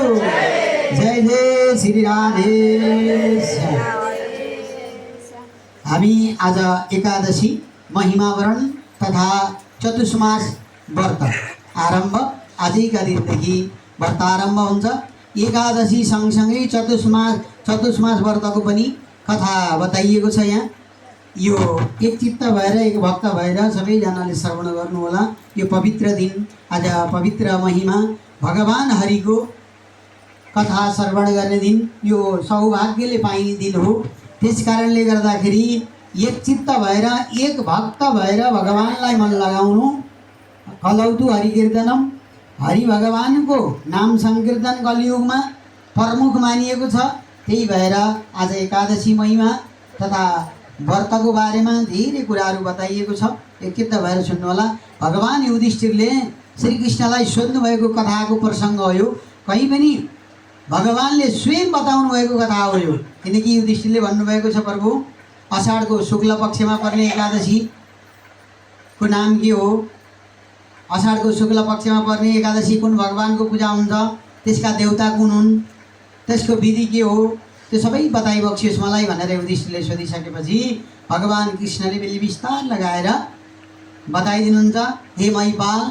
जय जय श्री राधेश। हामी आज एकादशी महिमावरण तथा चतुष्मास व्रत आरम्भ आजैका दिनदेखि व्रत आरम्भ हुन्छ। एकादशी सँगसँगै चतुष्मास व्रतको पनि कथा बताइएको छ। यहाँ यो एक चित्त भएर एक भक्त भएर सबैजनाले श्रवण गर्नुहोला। यो पवित्र दिन, आज पवित्र महिमा भगवान हरिको कथा श्रवण गर्ने दिन, यो सौभाग्यले पाइने दिन हो। त्यस कारणले गर्दाखेरि एक चित्त भएर एक भक्त भएर भगवानलाई मन लगाउनु। कलौतु हरिकीर्तनम, हरि भगवानको नाम संकीर्तन कलियुगमा प्रमुख मानिएको छ। त्यही भएर आज एकादशी महिमा तथा व्रतको बारेमा धेरै कुराहरू बताइएको छ। एक चित्त भएर सुन्नुहोला। भगवान युधिष्ठिरले श्रीकृष्णलाई सोध्नु भएको कथाको प्रसङ्ग हो यो। कहीँ पनि भगवानले स्वयं बताउनु भएको कथा हो यो। किनकि युधिष्ठिरले भन्नुभएको छ, प्रभु अषाढको शुक्ल पक्षमा पर्ने एकादशीको नाम के हो? अषाढको शुक्ल पक्षमा पर्ने एकादशी कुन भगवानको पूजा हुन्छ? त्यसका देवता कुन हुन्? त्यसको विधि के हो? त्यो सबै बताइबक्सियोस् मलाई भनेर युधिष्ठिरले सोधिसकेपछि भगवान कृष्णले बेली विस्तार लगाएर बताइदिनुहुन्छ। हे महिपाल,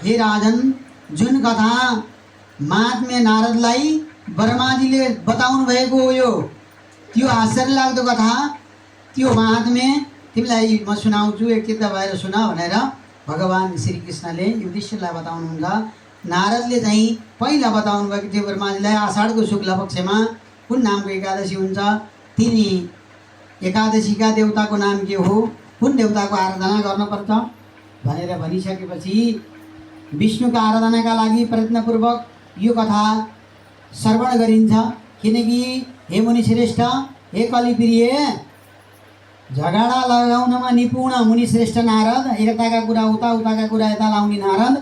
हे राजन, जुन कथा महात्म्य नारदलाई ब्रह्माजीले बताउनु भएको हो, यो त्यो आश्चर्य लाग्दो कथा, त्यो महात्म्य तिमीलाई म सुनाउँछु, एकचित्त भएर सुन भनेर भगवान श्रीकृष्णले युधिष्ठिरलाई बताउनुहुन्छ। नारदले चाहिँ पहिला बताउनु भएको थियो ब्रह्माजीलाई आषाढको शुक्ल पक्षमा कुन नामको एकादशी हुन्छ, तिनी एकादशीका देवताको नाम के हो, कुन देवताको आराधना गर्नुपर्छ भनेर भनिसकेपछि विष्णुको आराधनाका लागि प्रयत्नपूर्वक यो कथा श्रवण गरिन्छ। किनकि हे मुनिश्रेष्ठ, हे कलिप्रिय, झगडा लगाउनमा निपुण मुनिश्रेष्ठ नारद, एकताका कुरा उता उताका कुरा यता लाउने नारद,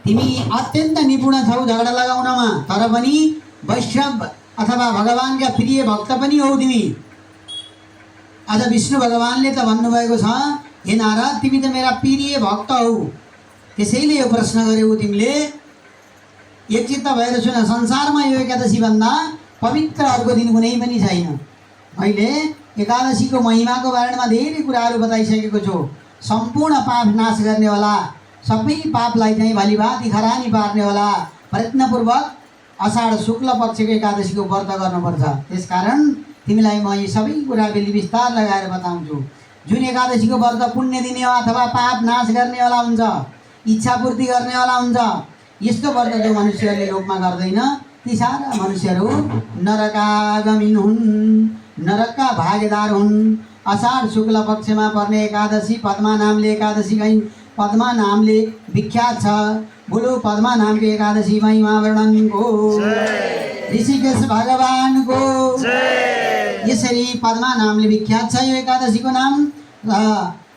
तिमी अत्यन्त निपुण छौ झगडा लगाउनमा। तर पनि वैष्णव अथवा भगवानका प्रिय भक्त पनि हौ तिमी। आज विष्णु भगवानले त भन्नुभएको छ, हे नारद तिमी त मेरा प्रिय भक्त हौ। त्यसैले यो प्रश्न गर्यौ तिमीले। एक चित्त भएर सुन, संसारमा यो एकादशी भन्दा पवित्र अर्को दिन कुनै पनि छैन। मैले एकादशीको महिमाको बारेमा धेरै कुराहरू बताइसकेको छु। सम्पूर्ण पाप नाश गर्नेवाला, सबै पापलाई चाहिँ भलिभाती खरानी पार्नेवाला प्रयत्नपूर्वक अषाढ शुक्ल पक्षको एकादशीको व्रत गर्नुपर्छ। त्यसकारण तिमीलाई म यी सबै कुरा बेली विस्तार लगाएर बताउँछु। जुन एकादशीको व्रत पुण्य दिने अथवा पाप नाश गर्नेवाला हुन्छ, इच्छा पूर्ति गर्नेवाला हुन्छ, यस्तो व्रत जो मनुष्यहरूले लोकमा गर्दैन ती सारा मनुष्यहरू नरकागमिन हुन्, नरकका भागीदार हुन्। अषाढ शुक्ल पक्षमा पर्ने एकादशी पद्मा नामले एकादशी गई, पद्मा नामले विख्यात छ। बोलो पद्मा नामको एकादशी महिमा वर्णनको ऋषिकेश भगवानको। यसरी पद्मा नामले विख्यात छ यो एकादशीको नाम।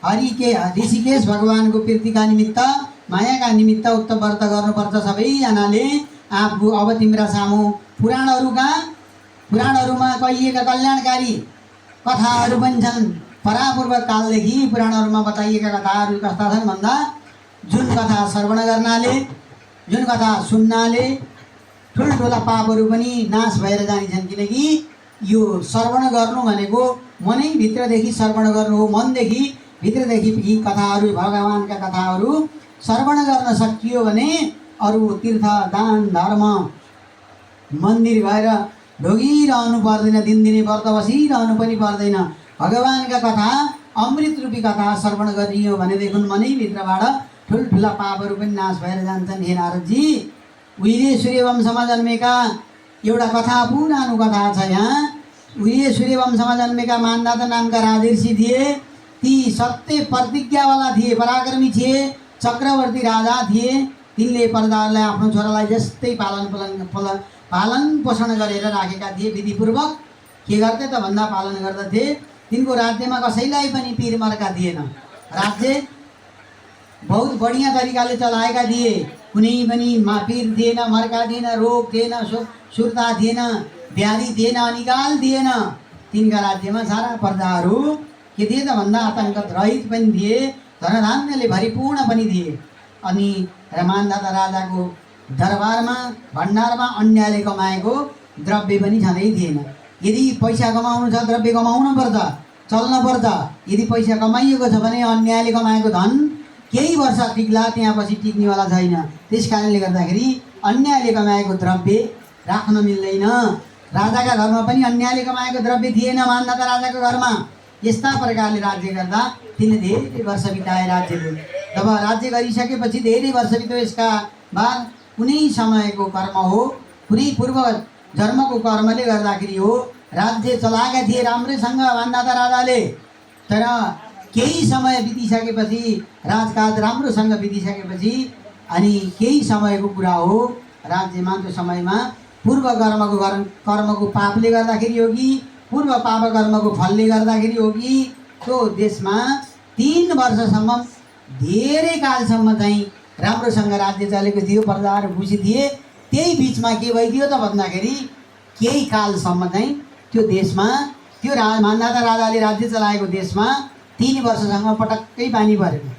हरिके ऋषिकेश भगवानको प्रीतिका निमित्त, मायाका निमित्त उक्त व्रत गर्नुपर्छ सबैजनाले। आफू अब तिम्रा सामु पुराणहरूमा कहिएका कल्याणकारी कथाहरू पनि छन्। परापूर्व कालदेखि पुराणहरूमा बताइएका कथाहरू कस्ता छन् भन्दा, जुन कथा श्रवण गर्नाले, जुन कथा सुन्नाले ठुल्ठुला पापहरू पनि नाश भएर जान्छन्। किनकि यो श्रवण गर्नु भनेको मनै भित्रदेखि श्रवण गर्नु हो। मनदेखि भित्रदेखि यी कथाहरू, भगवानका कथाहरू श्रवण गर्न सकियो भने अरू तीर्थ दान धर्म मन्दिर गएर ढोगिरहनु पर्दैन, दिनदिनै व्रत बसिरहनु पनि पर्दैन। भगवानका कथा, अमृत रूपी कथा श्रवण गरियो भनेदेखि मनैभित्रबाट ठुल्ठुला पापहरू पनि नाश भएर जान्छन्। हे नारदजी, उहिले सूर्यवंशमा जन्मेका एउटा कथा, पुरानो कथा छ यहाँ। उहिले सूर्यवंशमा जन्मेका मान्धाता नामका राजर्षि थिए। ती सत्य प्रतिज्ञावाला थिए, पराक्रमी थिए, चक्रवर्ती राजा थिए। तिनले प्रजाहरूलाई आफ्नो छोरालाई जस्तै पालन पोषण गरेर राखेका थिए। विधिपूर्वक के गर्थे त भन्दा पालन गर्दथे। तिनको राज्यमा कसैलाई पनि पीर मर्का थिएन। राज्य बहुत बढिया तरिकाले चलाएका थिए। कुनै पनि पीर थिएन, मर्का थिएन, रोग थिएन, सुर्ता थिएन, व्याधि थिएन, अनिकाल थिएन। तिनका राज्यमा सारा प्रजाहरू के थिए त भन्दा आतङ्कित रहित पनि थिए, धनधान्यले भरिपूर्ण पनि थिए। अनि मान्धाता राजाको दरबारमा भण्डारमा अन्यले कमाएको द्रव्य पनि छँदै थिएन। यदि पैसा कमाउनु छ द्रव्य कमाउनु पर्छ, चल्न पर्छ। यदि पैसा कमाइएको छ भने अन्यले कमाएको धन केही वर्ष टिक्ला, त्यहाँपछि टिक्नेवाला छैन। त्यस कारणले गर्दाखेरि अन्यले कमाएको द्रव्य राख्न मिल्दैन। राजाका घरमा पनि अन्यले कमाएको द्रव्य थिएन, मान्धाता राजाको घरमा। यस्ता प्रकारले राज्य गर्दा तिनले धेरै वर्ष बिताए राज्यले। जब राज्य गरिसकेपछि धेरै वर्ष बित्यो, यसका बाद कुनै समयको कर्म हो, कुनै पूर्व जन्मको कर्मले गर्दाखेरि हो राज्य चलाएका थिए राम्रैसँग मान्धाता राजाले। तर केही समय बितिसकेपछि, राजकाज राम्रोसँग बितिसकेपछि अनि केही समयको कुरा हो, राज्यमा त्यो समयमा पूर्व कर्मको पापले गर्दाखेरि हो कि पूर्व पाप कर्मको फलले गर्दाखेरि हो कि त्यो देशमा 3 वर्षसम्म धेरै कालसम्म चाहिँ राम्रोसँग राज्य चलेको थियो, प्रजाहरू खुसी थिए। त्यही बिचमा के भइदियो त भन्दाखेरि केही कालसम्म चाहिँ त्यो देशमा, त्यो मान्धाता राजाले राज्य चलाएको देशमा 3 वर्षसम्म पटक्कै पानी परेको।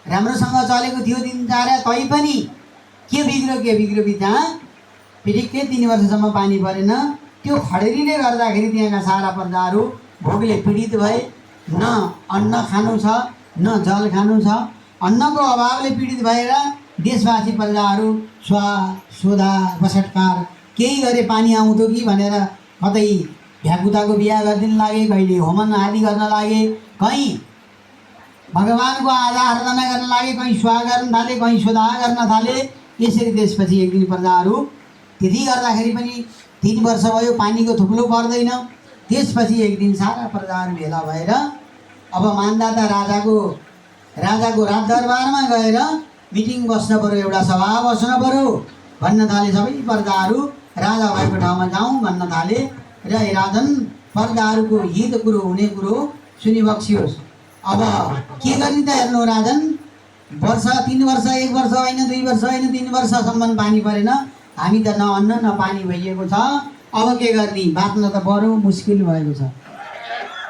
राम्रोसँग चलेको थियो दिनचर्या, तैपनि के बिग्रो त्यहाँ पिटिक्कै 3 वर्षसम्म पानी परेन। त्यो खडेरीले गर्दाखेरि त्यहाँका सारा प्रजाहरू भोकले पीडित भए। न अन्न खानु छ, न जल खानु छ। अन्नको अभावले पीडित भएर देशवासी प्रजाहरू सोधा बसटकार केही गरे पानी आउँथ्यो कि भनेर कतै भ्याकुताको बिहा गरिदिन लागे, कहिले होमन आदि गर्न लागे, कहीँ भगवानको आराधना गर्न लागे, कहीँ स्वाहा गर्न थाले, कहीँ सोधा गर्न थाले। यसरी त्यसपछि एक दिन प्रजाहरू त्यति गर्दाखेरि पनि 3 वर्ष भयो, पानीको थुप्लो पर्दैन। त्यसपछि एक दिन सारा प्रजाहरू भेला भएर अब मान्धाता राजाको राजदरबारमा गएर मिटिङ बस्न पर्यो, एउटा सभा बस्न पर्यो भन्न थाले। सबै प्रजाहरू राजा भएको ठाउँमा जाउँ भन्न थाले। र राजन प्रजाहरूको हित कुरो हुने कुरो सुनिबक्सियोस्। अब के गर्ने त हेर्नु राजन, 3 वर्ष 1 वर्ष होइन, 2 वर्ष होइन, 3 वर्षसम्म पानी परेन। हामी त न अन्न न पानी भइएको छ। अब के गर्ने, बाँच्न त बडो मुस्किल भएको छ।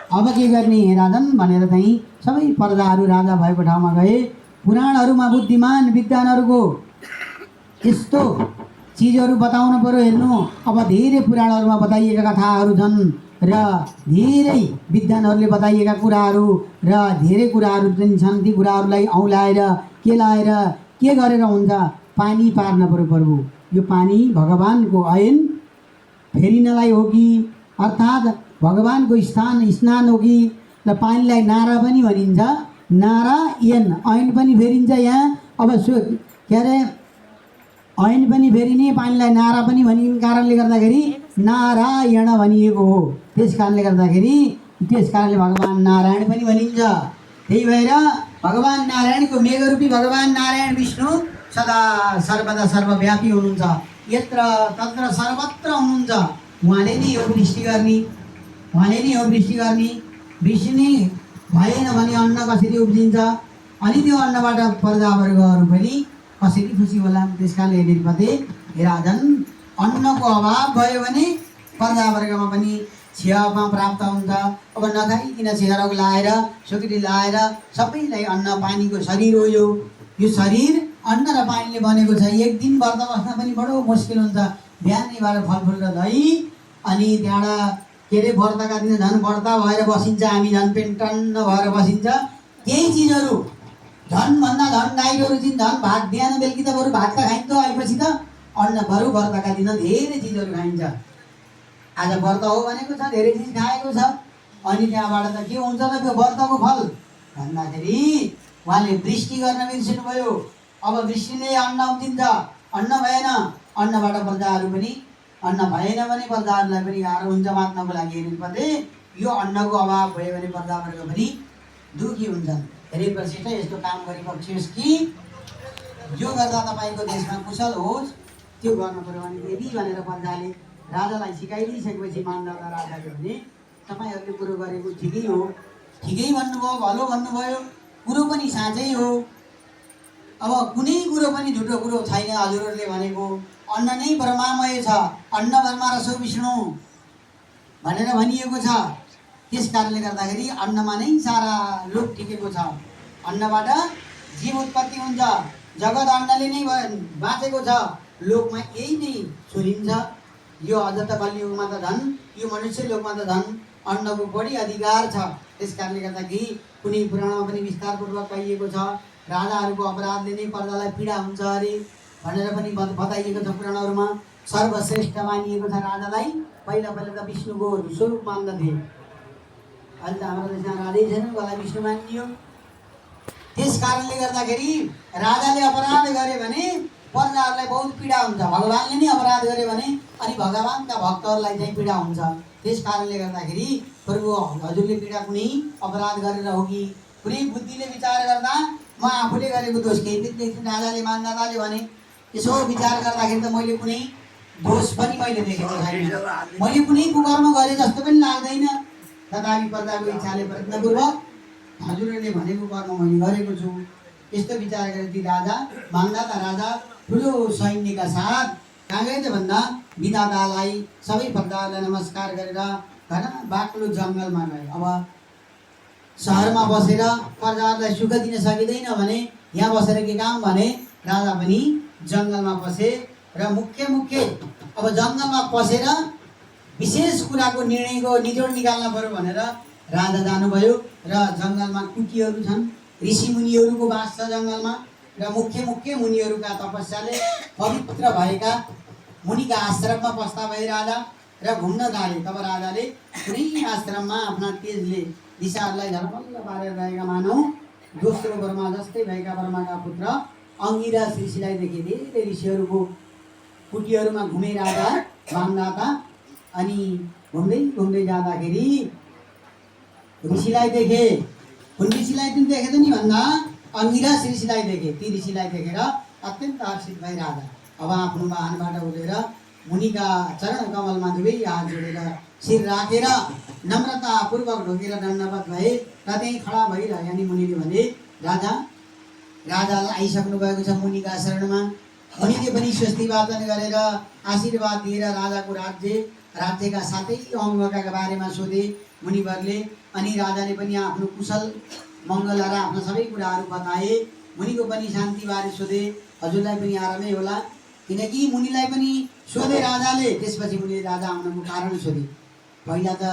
अब के गर्ने हे राजन भनेर चाहिँ सबै प्रजाहरू राजा भएको ठाउँमा गए। पुराणहरूमा बुद्धिमान विद्वानहरूको यस्तो चिजहरू बताउनु पर्यो। हेर्नु, अब धेरै पुराणहरूमा बताइएका कथाहरू छन् र धेरै विद्वानहरूले बताइएका कुराहरू र धेरै कुराहरू पनि छन्। ती कुराहरूलाई औँलाएर के लाएर के गरेर हुन्छ, पानी पार्न पर्यो प्रभु। यो पानी भगवानको ऐन फेरिनलाई हो कि, अर्थात् भगवानको स्नान हो कि। र पानीलाई नारा पनि भनिन्छ, नारायण ऐन पनि फेरिन्छ यहाँ। अब के अरे ऐन पनि फेरिने, पानीलाई नारा पनि भनिने कारणले गर्दाखेरि नारायण भनिएको हो। त्यस कारणले गर्दाखेरि त्यस कारणले भगवान नारायण पनि भनिन्छ। त्यही भएर भगवान नारायणको मेघरूपी भगवान नारायण विष्णु सदा सर्वदा सर्वव्यापी हुनुहुन्छ। यत्र तत्र सर्वत्र हुनुहुन्छ। उहाँले नै यो सृष्टि गर्ने, उहाँले नै यो सृष्टि गर्ने। वृष्टि नै भएन भने अन्न कसरी उब्जिन्छ, अनि त्यो अन्नबाट प्रजावर्गहरू पनि कसरी खुसी होला। त्यस कारणले हेरिपते हे राजन, अन्नको अभाव भयो भने प्रजावर्गमा पनि छेउमा प्राप्त हुन्छ। अब नखाइकन छेउरोग लाएर सुक्री लाएर सबैलाई अन्न पानीको शरीर हो। यो शरीर अन्न र पानीले बनेको छ। एक दिन व्रत बस्न पनि बडो मुस्किल हुन्छ। बिहानैबाट फलफुल र दही, अनि त्यहाँबाट के अरे व्रतका दिन झन् व्रत भएर बसिन्छ, हामी झन् पेन्टन्न भएर बसिन्छ। केही चिजहरू झन्भन्दा झन् डाइरो रुचिन, झन् भात बिहान बेलुकी त बरु भात त खाइन्छ, आएपछि त अन्न बरु व्रतका दिन धेरै चिजहरू खाइन्छ। आज व्रत हो भनेको छ, धेरै चिज खाएको छ। अनि त्यहाँबाट त के हुन्छ त त्यो व्रतको फल भन्दाखेरि उहाँले वृष्टि गर्न बिर्सिनुभयो। अब वृष्टिले अन्न उब्जिन्छ, अन्न भएन, अन्नबाट प्रजाहरू पनि, अन्न भएन भने प्रजाहरूलाई पनि गाह्रो हुन्छ बाँच्नको लागि। हेर्नुपर्ने यो अन्नको अभाव भयो भने प्रजावर्ग पनि दुःखी हुन्छन्। धेरै प्रशिष्ट यस्तो काम गरिबक्सियोस् कि जो गर्दा तपाईँको देशमा कुशल होस् त्यो गर्नु पर्यो। अनि यदि भनेर प्रजाले राजालाई सिकाइदिइसकेपछि मान्धाता राजाले भने तपाईँहरूले कुरो गरेको ठिकै हो, ठिकै भन्नुभयो, भलो भन्नुभयो, कुरो पनि साँच्चै हो। अब कुनै कुरो पनि झुटो कुरो छैन। हजुरहरूले भनेको अन्न नै ब्रह्मामय छ, अन्न ब्रह्मा रसो विष्णु भनेर भनिएको छ। त्यस कारणले गर्दाखेरि अन्नमा नै सारा लोक टिकेको छ। अन्नबाट जीव उत्पत्ति हुन्छ, जगदण्डले नै बाँचेको छ। लोकमा यही नै सुनिन्छ। यो अझ त कलियुगमा त झन् यो मनुष्य लोकमा त झन् अन्नको बढी अधिकार छ। त्यस कारणले गर्दाखेरि कुनै पुराणमा पनि विस्तारपूर्वक पाइएको छ, राजाहरूको अपराधले नै प्रजालाई पीडा हुन्छ अरे भनेर पनि बताइएको छ पुराणहरूमा। सर्वश्रेष्ठ मानिएको छ राजालाई। पहिला पहिला त विष्णुको स्वरूप मान्दथे, अहिले त हाम्रो देशमा राजै छैन, कसलाई विष्णु मानियो। त्यस कारणले गर्दाखेरि राजाले अपराध गरे भने प्रजाहरूलाई बहुत पीडा हुन्छ। भगवान्ले नै अपराध गरे भने अनि भगवान्का भक्तहरूलाई चाहिँ पीडा हुन्छ। त्यस कारणले गर्दाखेरि प्रभु हजुरले पीडा कुनै अपराध गरेर हो कि कुनै बुद्धिले विचार गर्दा म आफूले गरेको दोष केही पनि देख्छु। राजाले मान्दाताले भने यसो विचार गर्दाखेरि त मैले कुनै दोष पनि मैले देखेको छैन, मैले कुनै कुकर्म गरे जस्तो पनि लाग्दैन। तथापि प्रजाको इच्छाले प्रयत्नपूर्वक हजुरले भनेको कर्म मैले गरेको छु। यस्तो विचार गरेर ती राजा मान्दाता राजा ठुलो सैन्यका साथ कहाँ गए त भन्दा विधातालाई सबै प्रजाहरूलाई नमस्कार गरेर होइन बाक्लो जङ्गलमा गए। अब सहरमा बसेर प्रजाहरूलाई सुख दिन सकिँदैन भने यहाँ बसेर के काम भने राजा पनि जङ्गलमा पसे र मुख्य अब जङ्गलमा पसेर विशेष कुराको निर्णयको निचोड निकाल्न पर्यो भनेर राजा जानुभयो। र जङ्गलमा कुटीहरू छन्, ऋषिमुनिहरूको बास छ जङ्गलमा र मुख्य मुनिहरूका तपस्याले पवित्र भएका मुनिका आश्रममा बस्दा भए राजा र घुम्न थाले। तब राजाले कुनै आश्रममा आफ्ना तेजले दिशाहरूलाई झलमल्ल पारेर रहेका मानौ दोस्रो ब्रह्मा जस्तै भएका ब्रह्माका पुत्र अंगिरस ऋषिलाई देखे। धेरै ऋषिहरूको कुटीहरूमा घुमे राजा मान्दाता। अनि घुम्दै जाँदाखेरि ऋषिलाई देखे। कुन ऋषिलाई पनि देखे त नि भन्दा अंगिरस ऋषिलाई देखे। ती ऋषिलाई देखेर अत्यन्त हर्षित भए राजा। अब आफ्नो वाहनबाट उठेर मुनिका चरण कमलमा दुवै हात जोडेर शिर राखेर नम्रतापूर्वक ढोकेर दण्डवत भए र त्यहीँ खडा भइरहे। अनि मुनिले भने राजालाई आइसक्नु भएको छ मुनिका शरणमा। मुनिले पनि स्वस्ति वाचन गरेर आशीर्वाद दिएर राजाको राज्यका सातै अङ्गका बारेमा सोधे मुनिवरले। अनि राजाले पनि आफ्नो कुशल मङ्गल र आफ्ना सबै कुराहरू बताए। मुनिको पनि शान्तिबारे सोधे, हजुरलाई पनि आरामै होला, किनकि मुनिलाई पनि सोधे राजाले। त्यसपछि मुनिले राजा आउनको कारण सोधे। पहिला त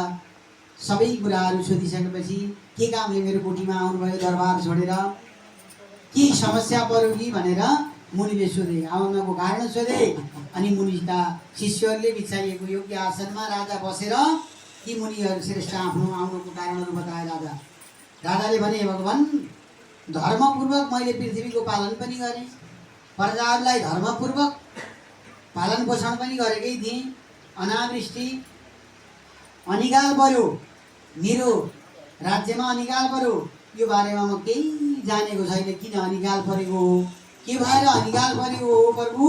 सबै कुराहरू सोधिसकेपछि के कामले मेरो कोठीमा आउनुभयो दरबार छोडेर, के समस्या पर्यो कि भनेर मुनिले सोधे, आउनको कारण सोधे। अनि मुनिका शिष्यहरूले बिछाइएको योग्य आसनमा राजा बसेर ती मुनिहरू श्रेष्ठ आफ्नो आउनको कारणहरू बताए। राजाले भने भगवान् धर्मपूर्वक मैले पृथ्वीको पालन पनि गरेँ, प्रजाहरूलाई धर्मपूर्वक पालन पोषण पनि गरेकै थिएँ। अनावृष्टि अनिकाल पर्यो, मेरो राज्यमा अनिकाल पर्यो, यो बारेमा म केही जानेको छैन। किन अनिकाल परेको हो, के भएर अनिकाल परेको हो प्रभु,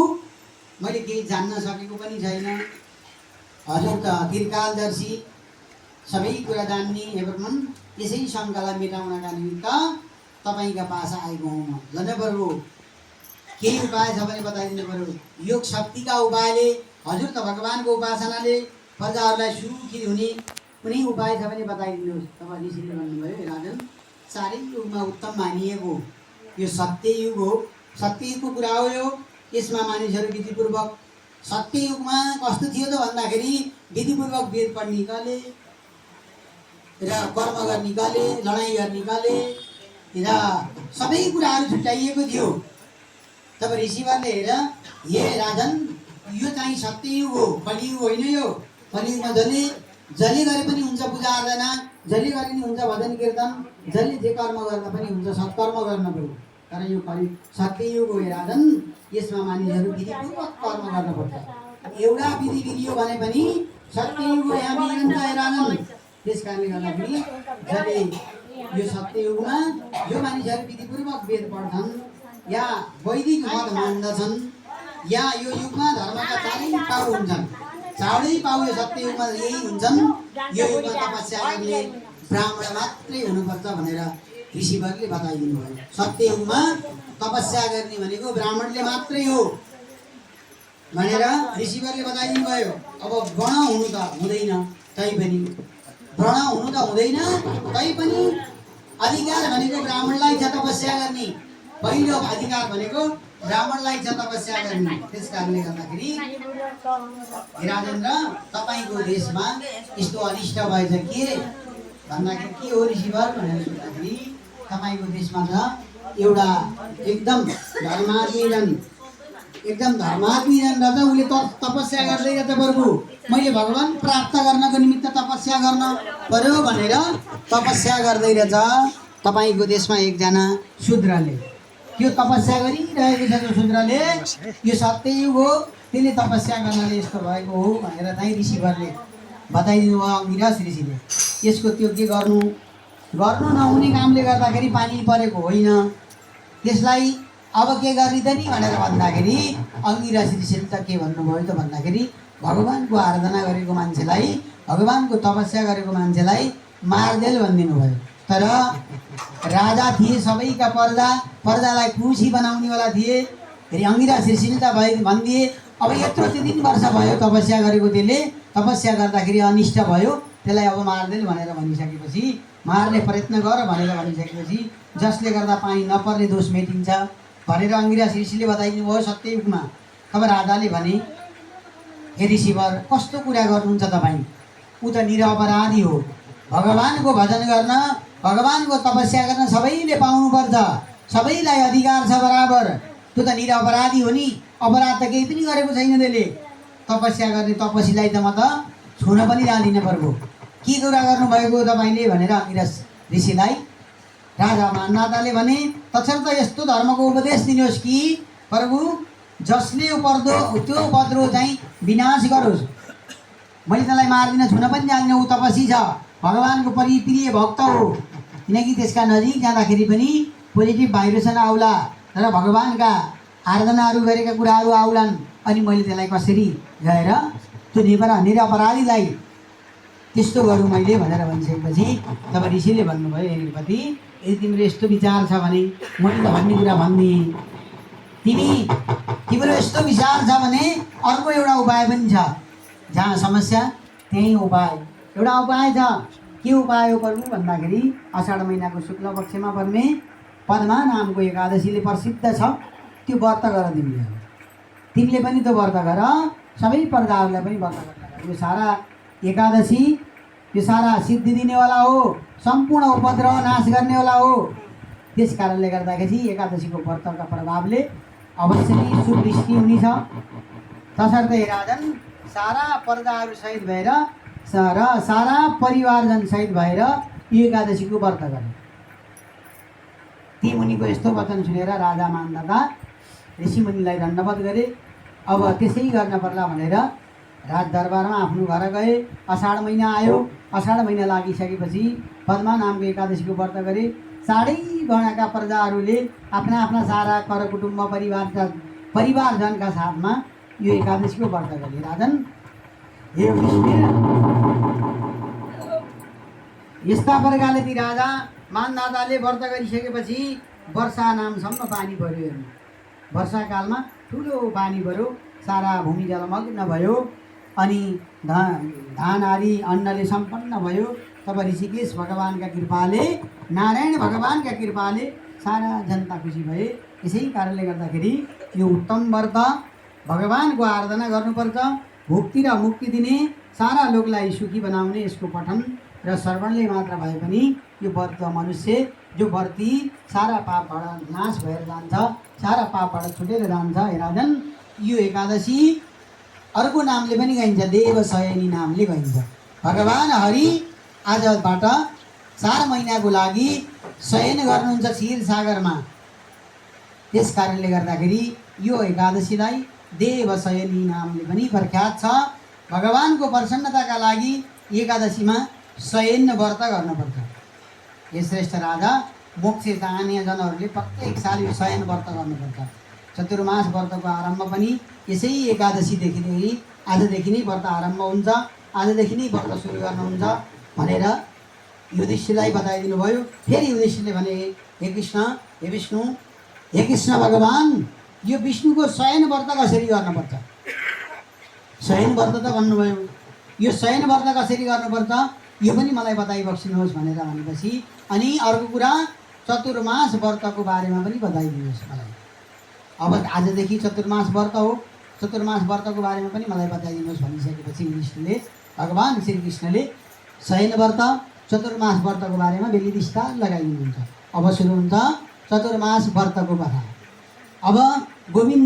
मैले केही जान्न सकेको पनि छैन। हजुर त दीर्घकालदर्शी, सबै कुरा जान्ने एवं यसै शङ्कालाई मेटाउनका निमित्त तपाईँका पास आएको हुँ म। झन् प्रभु केही उपाय छ भने बताइदिनु पर्यो। योग शक्तिका उपायले, हजुर त भगवान्को उपासनाले प्रजाहरूलाई सुखी हुने कुनै उपाय छ भने बताइदिनुहोस्। तब ऋषिले भन्नुभयो, राजन चारै युगमा उत्तम मानिएको यो सत्ययुग हो, सत्ययुगको कुरा हो यो। यसमा मानिसहरू विधिपूर्वक, सत्ययुगमा कस्तो थियो त भन्दाखेरि विधिपूर्वक वेद पढ्ने कले र कर्म गर्ने कले, लडाइँ गर्ने कले र सबै कुराहरू छुट्याइएको थियो। तब ऋषिवरले हेर, हे राजन यो चाहिँ सत्ययुग हो, कलियुग होइन यो। कलियुगमा जसले गरे पनि हुन्छ पूजा आराधना, जसले गरे पनि हुन्छ भजन कीर्तन, जसले जे कर्म गर्दा पनि हुन्छ सत्कर्म गर्न पर्यो। तर यो सत्ययुग हो राजन, यसमा मानिसहरू विधिपूर्वक कर्म गर्नुपर्छ। एउटा विधि बिग्रियो भने पनि सत्ययुग हो, यहाँ बिग्रन्छ राजन। त्यस कारणले गर्दाखेरि जसले यो सत्ययुगमा यो मानिसहरू विधिपूर्वक वेद पढ्छन् या वैदिक मत मान्दछन्, या यो युगमा धर्मका चारै पाउ हुन्छन्। चारै पाउ यो सत्ययुगमा यही हुन्छन्। यो युगमा तपस्या गर्ने ब्राह्मण मात्रै हुनुपर्छ भनेर ऋषिवरले बताइदिनु भयो। सत्ययुगमा तपस्या गर्ने भनेको ब्राह्मणले मात्रै हो भनेर ऋषिवरले बताइदिनु भयो। अब वर्ण हुनु त हुँदैन, तैपनि वर्ण हुनु त हुँदैन, तैपनि अधिकार भनेको ब्राह्मणलाई छ तपस्या गर्ने। पहिलो अधिकार भनेको ब्राह्मणलाई छ तपस्या गर्ने। त्यस कारणले गर्दाखेरि हे राजेन्द्र, तपाईँको देशमा यस्तो अनिष्ट भएछ के भन्दाखेरि के हो ऋषिवर भनेर सोद्धाखेरि तपाईँको देशमा त एउटा एकदम धर्मात्मीजन र त उसले तपस्या गर्दै त प्रभु मैले भगवान प्राप्त गर्नको निमित्त तपस्या गर्न पर्यो भनेर तपस्या गर्दै रहेछ तपाईँको देशमा एकजना शूद्रले। त्यो तपस्या गरिरहेको छ त्यो शूद्रले, यो सत्य हो, त्यसले तपस्या गर्नाले यस्तो भएको हो भनेर चाहिँ ऋषिवरले बताइदिनु भयो अंगिरस ऋषिले। यसको त्यो के गर्नु नहुने कामले गर्दाखेरि पानी परेको होइन, त्यसलाई अब के गर्ने त नि भनेर भन्दाखेरि अंगिरस ऋषिले त के भन्नुभयो त भन्दाखेरि भगवानको आराधना गरेको मान्छेलाई, भगवानको तपस्या गरेको मान्छेलाई मार्देल भनिदिनु भयो। तर राजा थिए, सबैका पर्दालाई खुसी बनाउनेवाला थिए। फेरि अंगिरस ऋषिले त भनिदिए अब यत्रो 3 वर्ष भयो तपस्या गरेको, त्यसले तपस्या गर्दाखेरि अनिष्ट भयो, त्यसलाई अब मार्देल भनेर भनिसकेपछि, मार्ने प्रयत्न गर भनेर भनिसकेपछि जसले गर्दा पानी नपर्ने दोष मेटिन्छ भनेर अंगिरस ऋषिले बताइदिनु भयो सत्ययुगमा। तब राजाले भने हे ऋषिवर, कस्तो कुरा गर्नुहुन्छ तपाईँ? ऊ त निरपराधी हो। भगवानको भजन गर्न, भगवानको तपस्या गर्न सबैले पाउनुपर्छ, सबैलाई अधिकार छ बराबर। त्यो त निरपराधी हो नि, अपराध त केही पनि गरेको छैन त्यसले। तपस्या गर्ने तपसीलाई त म त छुन पनि जान्दिनँ प्रभु, के कुरा गर्नुभएको तपाईँले भनेर अंगिरस ऋषिलाई राजा मान्धाताले भने तसर्थ यस्तो धर्मको उपदेश दिनुहोस् कि प्रभु जसले त्यो उपद्रो चाहिँ विनाश गरोस्। मैले त्यसलाई मार्दिनँ, छुन पनि जान्दिनँ, ऊ तपसी छ, भगवानको परिप्रिय भक्त हो। किनकि त्यसका नजिक जाँदाखेरि पनि पोजिटिभ भाइब्रेसन आउला र भगवानका आराधनाहरू गरेका कुराहरू आउलान्। अनि मैले त्यसलाई कसरी गएर त्यो निरपराधीलाई त्यस्तो गरौँ मैले भनेर भनिसकेपछि तब ऋषिले भन्नुभयो, हे नृपति, यदि तिम्रो यस्तो विचार छ भने मैले त भन्ने कुरा भनिदिएँ, तिम्रो यस्तो विचार छ भने अर्को एउटा उपाय पनि छ। जहाँ समस्या त्यही उपाय। एउटा उपाय छ। के उपाय हो प्रभु भन्दाखेरि आषाढ महिनाको शुक्ल पक्षमा पर्ने पद्मा नामको एकादशीले प्रसिद्ध छ, त्यो व्रत गर तिमीले पनि त्यो व्रत गर, सबै पर्दाहरूलाई पनि व्रत गर। यो सारा एकादशी यो सारा सिद्धि दिनेवाला हो, सम्पूर्ण उपद्रव नाश गर्नेवाला हो। त्यस कारणले गर्दाखेरि एकादशीको व्रतका प्रभावले अवश्य नै सुदृष्टि हुनेछ। तसर्थ हे राजन, सारा पर्दाहरू सहित भएर र सारा परिवारजन सहित भएर यो एकादशीको व्रत गरे। ती मुनिको यस्तो वचन सुनेर राजा मान्धाता ऋषिमुनिलाई दण्डवत गरे। अब त्यसै गर्न पर्ला भनेर राजदरबारमा आफ्नो घर गए। आषाढ महिना आयो। आषाढ महिना लागिसकेपछि पद्मा नामको एकादशीको व्रत गरे। चारै वर्णका प्रजाहरूले आफ्ना आफ्ना सारा कर कुटुम्ब परिवारजनका साथमा यो एकादशीको व्रत गरे। राजन, यस्ता प्रकारले ती राजा मान्धाताले व्रत गरिसकेपछि वर्षा नामसम्म पानी पर्यो। वर्षाकालमा ठुलो पानी पर्यो, सारा भूमि जलमग्न भयो अनि धान आदि अन्नले सम्पन्न भयो। तब ऋषिकेश भगवानका कृपाले, नारायण भगवानका कृपाले सारा जनता खुसी भए। यसै कारणले गर्दाखेरि यो उत्तम व्रत भगवानको आराधना गर्नुपर्छ। भुक्ति र मुक्ति दिने, सारा लोकलाई सुखी बनाउने यसको पठन र श्रवणले मात्र भए पनि यो व्रत मनुष्य जो व्रती सारा पापबाट नाश भएर जान्छ, सारा पापबाट छुटेर जान्छ। हे राजन, यो एकादशी अर्को नामले पनि गाइन्छ, देवशयनी नामले गाइन्छ। भगवान हरि आजबाट 4 महिनाको लागि शयन गर्नुहुन्छ क्षीर सागरमा। त्यस कारणले गर्दाखेरि यो एकादशीलाई देवशयनी नामले पनि प्रख्यात छ। भगवानको प्रसन्नताका लागि एकादशीमा शयन व्रत गर्नुपर्छ। हे श्रेष्ठ राजा, मोक्ष चाहने जनहरूले प्रत्येक साल यो शयन व्रत गर्नुपर्छ। चतुर्मास व्रतको आरम्भ पनि यसै एकादशीदेखि नै, आजदेखि नै व्रत आरम्भ हुन्छ, आजदेखि नै व्रत सुरु गर्नुहुन्छ भनेर युधिष्ठिरलाई बताइदिनु भयो। फेरि युधिष्ठिरले भने, हे कृष्ण, हे विष्णु, हे कृष्ण भगवान, यो विष्णुको शयन व्रत कसरी गर्नुपर्छ? शयन व्रत त भन्नुभयो, यो शयन व्रत कसरी गर्नुपर्छ यो पनि मलाई बताइबक्सिनुहोस् भनेर भनेपछि अनि अर्को कुरा चतुर्मास व्रतको बारेमा पनि बताइदिनुहोस् मलाई। अब आजदेखि चतुर्मास व्रत हो। चतुर्मास व्रतको बारेमा पनि मलाई बताइदिनुहोस् भनिसकेपछि युधिष्ठिरले भगवान् श्रीकृष्णले शयन व्रत चतुर्मास व्रतको बारेमा बेलिदिस्ता लगाइदिनुहुन्छ। अब सुरु हुन्छ चतुर्मास व्रतको कथा। अब गोविन्द